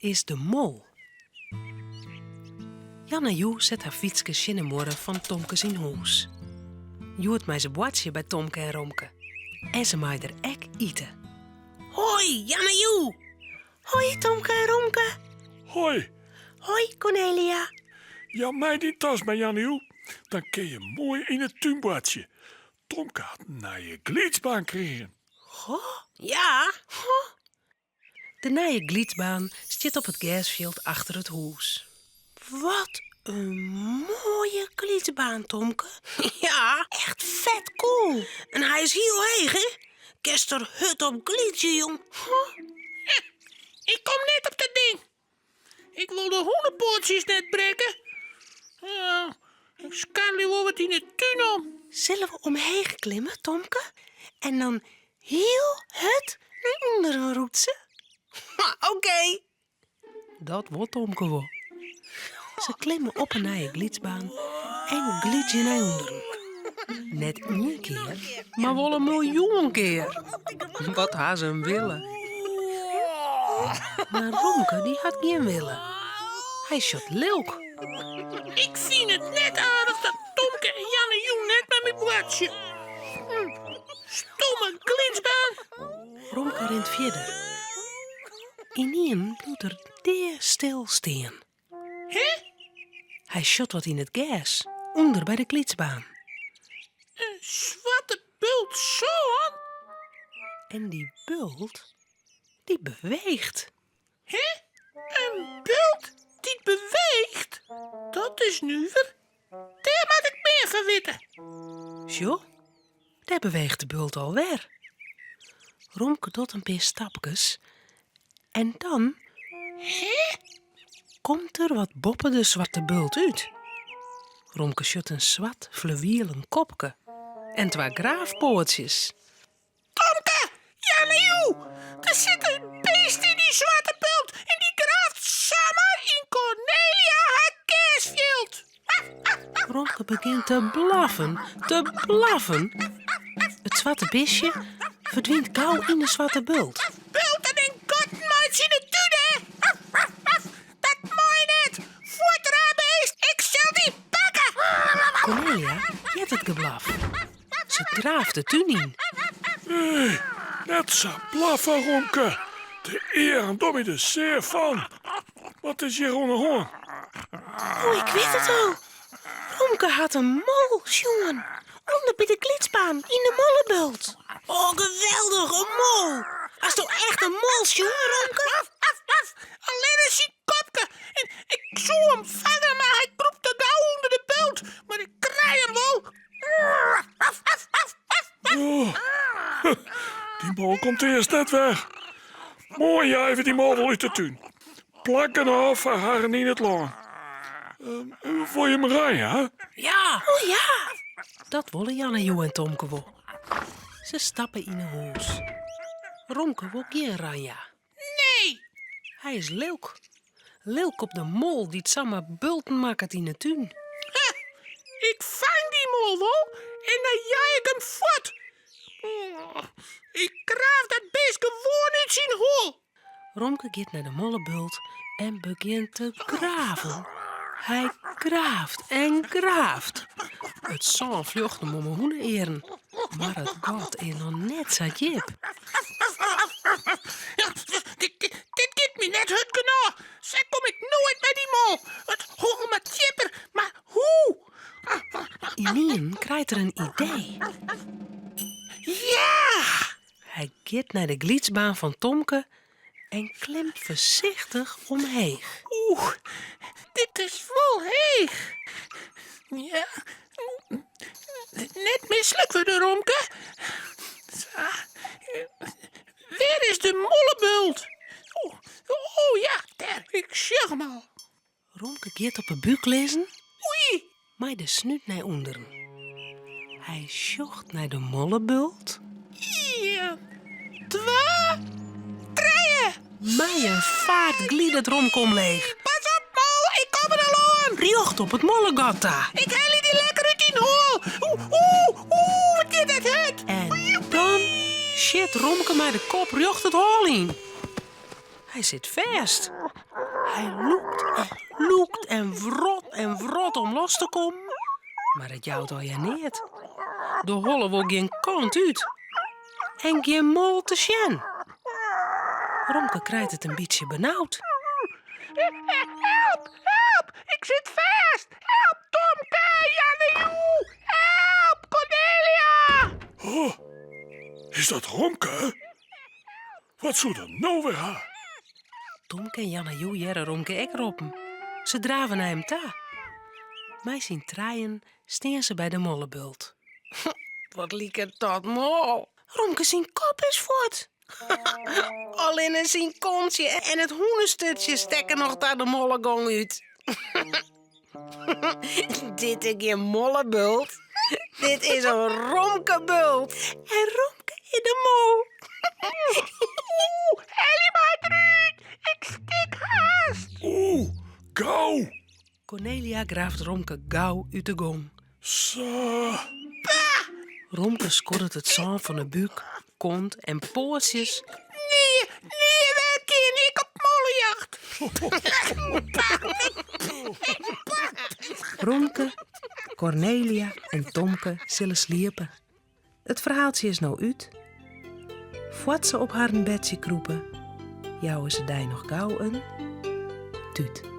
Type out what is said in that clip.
is de mol. Janna Joe set har fytske tsjin de muorre fan Tomke syn hûs. Hjoed mei se boartsje by Tomke en Romke. En se mei der ek ite. Hoi Janna Joe! Hoi Tomke en Romke! Hoi! Hoi Cornelia! Jou my dyn tas mar Janna Joe, dan kin je moai yn 'e tún boartsje. Tomke hat in nije glydsbaan krigen. Goh? Ja. Goh. De nije glydsbaan stiet op it gersfjild achter it hûs. Wat in moaie glydsbaan, Tomke. Ja, echt fet cool. En hy is hiel heech, hè? Kinst der hurd op glydzje, jong. Ik kom net op dat ding. Ik wol de hûnepoatsjes net brekke. Ja, ik skarrelje wol wat yn de tún om. Sille we omheech klimme, Tomke? En dan hiel hurd nei ûnderen roetse? Oké. Dat wol Tomke wol. Se klimme op 'e nije glydsbaan en glydzje nei ûnderen. Net ien kear, mar wol in miljoen kear. Wat ha se in wille. Mar Romke dy hat gjin wille. Hy sjocht lilk. Ik fyn it net aardich dat Tomke en Janne jûn net mei my boartsje. Stomme glydsbaan. Romke rint fierder. Ynienen bliuwt er deastil stean. Hè? Hy sjocht wat yn it gers, ûnder by de glydsbaan. In swarte bult sân? En dy bult, dy beweecht. Hè? In bult dy't beweecht? Dat is nuver. Dêr moat ik mear fan witte. Sjoch, dêr beweecht de bult alwer. Romke docht in pear stapkes en dan Hè? komt der wat boppe de swarte bult út. Romke sjocht in swart fluwielen kopke en twa graafpoatsjes. Tomke, Jannejoe, der sit in beest yn dy swarte bult en dy graaft samar yn Cornelia har gersfjild. Romke begjint te blaffen, te blaffen. It swarte bistje ferdwynt gau yn de swarte bult. Bulten en gatten meitsje yn 'e tún, hè? Dat mei net! Fuort raar beest, ik sil dy pakke! Cornelia heart it geblaf. Se draaft de tún yn. Nee, net sa blaffe, Romke. De earen dogge my der sear fan. Wat is hjir oan 'e hân? Oh, ik wit it al. Romke hat in mol sjoen. Under by de glydsbaan, yn de mollebult. Oh, geweldich, in mol. Hasto echt in mol sjoen, Romke? Allinne syn kopke. En ik soe him fange, mar hy krûpt te gau ûnder de bult. Mar ik krij him wol. Oh, dy mol komt earst net wer. Moarn jeie we dy mol wol út de tún. Plak genôch foar harren yn it lân. Wol jim ranja? Ja! Oh ja! Dat wolle Janne Joe en Tomke wol. Se stappe yn 'e hûs. Romke wol gjin ranja. Nee! Hy is lilk. Lilk op de mol dy't samar bulten makket yn 'e tún. Ha, ik fang dy mol wol en dan jei ik him fuort. Oh, ik graaf dat beest gewoan út syn hol. Romke giet nei de mollebult en begjint te graven. Hy graaft en graaft. It sân fljocht him om 'e hûne-earen, mar it gat is noch net sa djip. Dit giet my net hurd genôch. Sa kom ik noait by dy mol. It hol moat djipper, mar hoe? Ynienen krijt er in idee. Ja! Hy giet nei de glydsbaan fan Tomke en klimt foarsichtich omheech. Oeh, dit is wol heech. Ja, net mislik wurde, Romke. Sa. Wêr is de mollebult? Oh, oh ja, dêr, ik sjoch him al. Romke giet op 'e búk lizzen. Oei! Mei de snút nei ûnderen. Hy sjocht nei de mollebult. Ien, twa, trije! Mei in faart glidet Romke omleech. Pas op, mol, ik kom der al oan! Rjocht op it mollegat ta. Ik helje dy lekker út dyn hol. Oeh, oeh, oeh, wat giet dat hurd! En dan sjit Romke mei de kop rjocht it hol yn. Hy sit fêst. Hy lûkt en lûkt en wrot en wrot om los te kommen, mar it jout allegear neat. De holle wol gjin kant út en gjin mol te sjen. Romke krijt it in bytsje benaud. Help, help, ik sit fêst. Help, Tomke, Jannejoe, help, Cornelia. Oh, is dat Romke? Wat soe er no wer ha? Tomke en Jannejoe hearre Romke ek roppen. Se drave nei him ta. Mei syn trijen stean se by de mollebult. Wat liket dat mâl. Romke syn kop is fuort. Allinne syn kontsje en it hûnesturtsje stekke noch ta de mollegong út. Dit is gjin mollebult. Dit is in romkebult. En Romke is de mol. Oeh, helje my derút. Ik stik hast. Oeh, gau. Cornelia graaft Romke gau út de gong. Sa. Romke skoddet it sân fan 'e búk, kont en poatsjes. Nee, nee, wer kin ik op mollejacht. Romke, Cornelia en Tomke sille sliepe. It ferhaaltsje is no út. Foar't se op harren bedsje krûpe, jouwe se dy noch gau in tút.